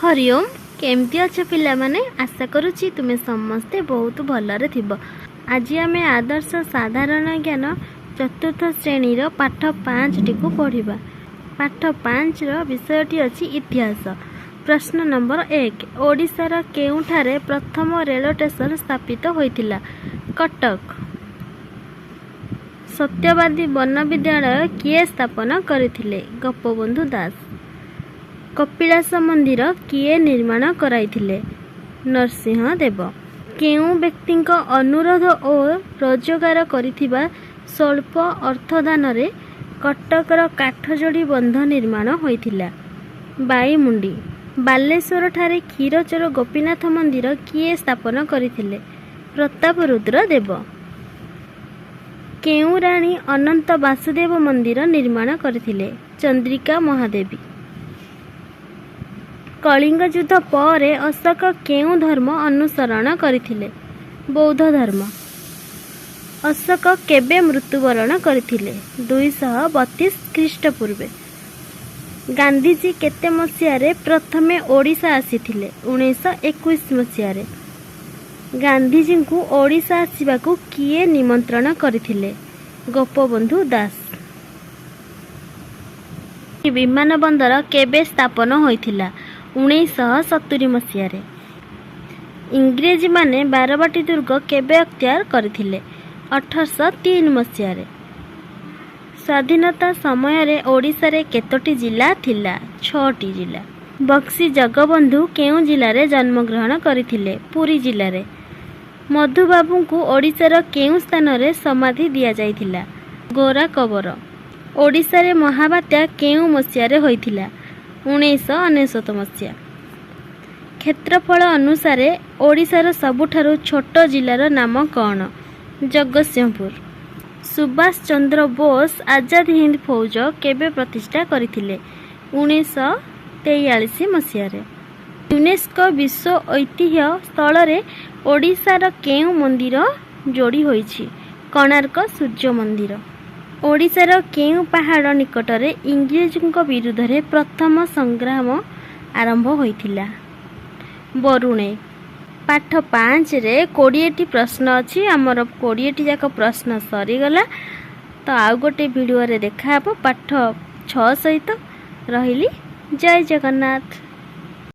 ହରିଓମ୍। କେମିତି ଅଛ ପିଲାମାନେ? ଆଶା କରୁଛି ତୁମେ ସମସ୍ତେ ବହୁତ ଭଲରେ ଥିବ। ଆଜି ଆମେ ଆଦର୍ଶ ସାଧାରଣ ଜ୍ଞାନ ଚତୁର୍ଥ ଶ୍ରେଣୀର ପାଠ 5ଟିକୁ ପଢ଼ିବା। ପାଠ 5ର ବିଷୟଟି ଅଛି ଇତିହାସ। ପ୍ରଶ୍ନ ନମ୍ବର 1, ଓଡ଼ିଶାର କେଉଁଠାରେ ପ୍ରଥମ ରେଳ ଷ୍ଟେସନ ସ୍ଥାପିତ ହୋଇଥିଲା? କଟକ। ସତ୍ୟବାଦୀ ବନବିଦ୍ୟାଳୟ କିଏ ସ୍ଥାପନ କରିଥିଲେ? ଗୋପବନ୍ଧୁ ଦାସ। କପିଳାସ ମନ୍ଦିର କିଏ ନିର୍ମାଣ କରାଇଥିଲେ? ନରସିଂହ ଦେବ। କେଉଁ ବ୍ୟକ୍ତିଙ୍କ ଅନୁରୋଧ ଓ ରୋଜଗାର କରିଥିବା ସ୍ୱଳ୍ପ ଅର୍ଥଦାନରେ କଟକର କାଠଯୋଡ଼ି ବନ୍ଧ ନିର୍ମାଣ ହୋଇଥିଲା? ବାଇମୁଣ୍ଡି। ବାଲେଶ୍ୱରଠାରେ କ୍ଷୀରଚୋର ଗୋପୀନାଥ ମନ୍ଦିର କିଏ ସ୍ଥାପନ କରିଥିଲେ? ପ୍ରତାପରୁଦ୍ର ଦେବ। କେଉଁ ରାଣୀ ଅନନ୍ତ ବାସୁଦେବ ମନ୍ଦିର ନିର୍ମାଣ କରିଥିଲେ? ଚନ୍ଦ୍ରିକା ମହାଦେବୀ। କଳିଙ୍ଗ ଯୁଦ୍ଧ ପରେ ଅଶୋକ କେଉଁ ଧର୍ମ ଅନୁସରଣ କରିଥିଲେ? ବୌଦ୍ଧ ଧର୍ମ। ଅଶୋକ କେବେ ମୃତ୍ୟୁବରଣ କରିଥିଲେ? 232 ଖ୍ରୀଷ୍ଟପୂର୍ବେ। ଗାନ୍ଧିଜୀ କେତେ ମସିହାରେ ପ୍ରଥମେ ଓଡ଼ିଶା ଆସିଥିଲେ? 1921 ମସିହାରେ। ଗାନ୍ଧିଜୀଙ୍କୁ ଓଡ଼ିଶା ଆସିବାକୁ କିଏ ନିମନ୍ତ୍ରଣ କରିଥିଲେ? ଗୋପବନ୍ଧୁ ଦାସ। ବିମାନ ବନ୍ଦର କେବେ ସ୍ଥାପନ ହୋଇଥିଲା? 1970 ମସିହାରେ। ଇଂରେଜମାନେ ବାରବାଟୀ ଦୁର୍ଗ କେବେ ଅକ୍ତିଆର କରିଥିଲେ? 1803 ମସିହାରେ। ସ୍ୱାଧୀନତା ସମୟରେ ଓଡ଼ିଶାରେ କେତୋଟି ଜିଲ୍ଲା ଥିଲା? ଛଅଟି ଜିଲ୍ଲା। ବକ୍ସି ଜଗବନ୍ଧୁ କେଉଁ ଜିଲ୍ଲାରେ ଜନ୍ମଗ୍ରହଣ କରିଥିଲେ? ପୁରୀ ଜିଲ୍ଲାରେ। ମଧୁବାବୁଙ୍କୁ ଓଡ଼ିଶାର କେଉଁ ସ୍ଥାନରେ ସମାଧି ଦିଆଯାଇଥିଲା? ଗୋରାକବର। ଓଡ଼ିଶାରେ ମହାବାତ୍ୟା କେଉଁ ମସିହାରେ ହୋଇଥିଲା? 1999 ମସିହା। କ୍ଷେତ୍ରଫଳ ଅନୁସାରେ ଓଡ଼ିଶାର ସବୁଠାରୁ ଛୋଟ ଜିଲ୍ଲାର ନାମ କ'ଣ? ଜଗତସିଂହପୁର। ସୁଭାଷ ଚନ୍ଦ୍ର ବୋଷ ଆଜାଦ ହିନ୍ଦ ଫୌଜ କେବେ ପ୍ରତିଷ୍ଠା କରିଥିଲେ? 1943 ମସିହାରେ। ୟୁନେସ୍କୋ ବିଶ୍ୱ ଐତିହ୍ୟ ସ୍ଥଳରେ ଓଡ଼ିଶାର କେଉଁ ମନ୍ଦିର ଯୋଡ଼ି ହୋଇଛି? କୋଣାର୍କ ସୂର୍ଯ୍ୟ ମନ୍ଦିର। ଓଡ଼ିଶାର କେଉଁ ପାହାଡ଼ ନିକଟରେ ଇଂରେଜଙ୍କ ବିରୁଦ୍ଧରେ ପ୍ରଥମ ସଂଗ୍ରାମ ଆରମ୍ଭ ହୋଇଥିଲା? ବରୁଣେଇ। ପାଠ 5ରେ 20ଟି ପ୍ରଶ୍ନ ଅଛି। ଆମର 20ଟି ଯାକ ପ୍ରଶ୍ନ ସରିଗଲା। ତ ଆଉ ଗୋଟେ ଭିଡ଼ିଓରେ ଦେଖାହେବ ପାଠ 6 ସହିତ। ରହିଲି, ଜୟ ଜଗନ୍ନାଥ।